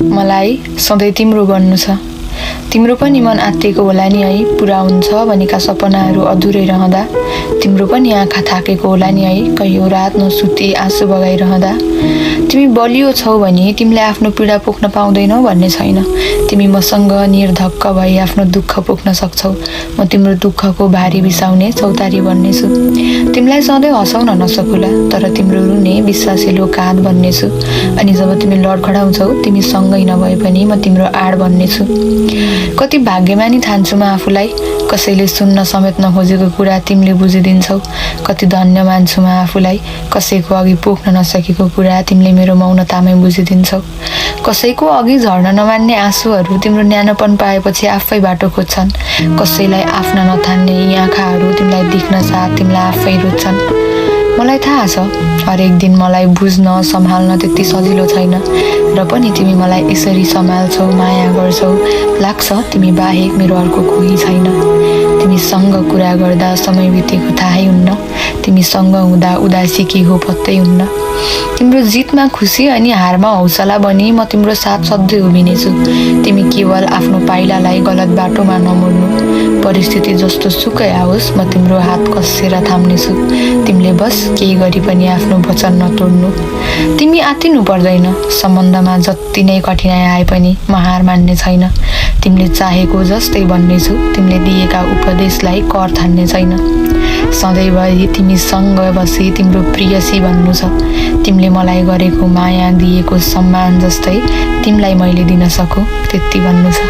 मलाई सधैँ तिम्रो बन्नु छ। तिम्रो पनि मन आत्तिएको होला नि है, पुरा हुन्छ भनेका सपनाहरू अधुरै रहँदा। तिम्रो पनि आँखा थाकेको होला नि है, कहियो रात नसुती आँसु बगाइरहँदा। तिमी बलियो छौ भने तिमीले आफ्नो पीडा पोख्न पाउँदैनौ भन्ने छैन। तिमी मसँग निर्धक्क भई आफ्नो दुःख पोख्न सक्छौ। म तिम्रो दुःखको भारी बिसाउने चौतारी बन्नेछु। तिमीलाई सधैँ हँसाउन नसकुला, तर तिम्रो रुने विश्वासिलो काँध बन्नेछु। अनि जब तिमी लडखडाउँछौ, तिमी सँगै नभए पनि म तिम्रो आड बन्नेछु। कति भाग्यमानी ठान्छु म आफूलाई, कसैले सुन्न समेत नखोजेको कुरा तिमीले बुझिदिन्छौ। कति धन्य मान्छु म आफूलाई, कसैको अघि पोख्न नसकेको कुरा तिमीले मेरो मौनतामै बुझिदिन्छौ। कसैको अघि झर्न नमान्ने आँसुहरू तिम्रो न्यानोपन पाएपछि आफै बाटो खोज्छन्। कसैलाई आफ्ना नठान्ने यी आँखाहरू तिमीलाई देख्न साथ तिमीलाई आफै रोज्छन्। मलाई थाहा छ, हरेक दिन मलाई बुझ्न सम्हाल्न त्यति सजिलो छैन, र पनि तिमी मलाई यसरी सम्हाल्छौ, माया गर्छौ। लाग्छ तिमी बाहेक मेरो अर्को कोही छैन। तिमीसँग कुरा गर्दा समय बितेको थाहै हुन्न। तिमीसँग हुँदा उदासी के हो पत्तै हुन्न। तिम्रो जितमा खुसी अनि हारमा हौसला बनी म तिम्रो साथ सधैँ उभिनेछु। तिमी केवल आफ्नो पाइलालाई गलत बाटोमा नमोड्नु। परिस्थिति जस्तो सुकै आओस्, म तिम्रो हात कसेर थाम्नेछु। तिमीले बस केही गरी पनि आफ्नो वचन नतोड्नु। तिमी आत्तिनु पर्दैन। सम्बन्धमा जति नै कठिनाइ आए पनि म हार मान्ने छैन। तिमीले चाहेको जस्तै बन्नेछु। तिमीले दिएका उपदेशलाई कर ठान्ने छैन। सधैँभरि तिमीसँग बसी तिम्रो प्रियसी भन्नु छ। तिमीले मलाई गरेको माया, दिएको सम्मान जस्तै तिमीलाई मैले दिन सकु त्यति भन्नु छ।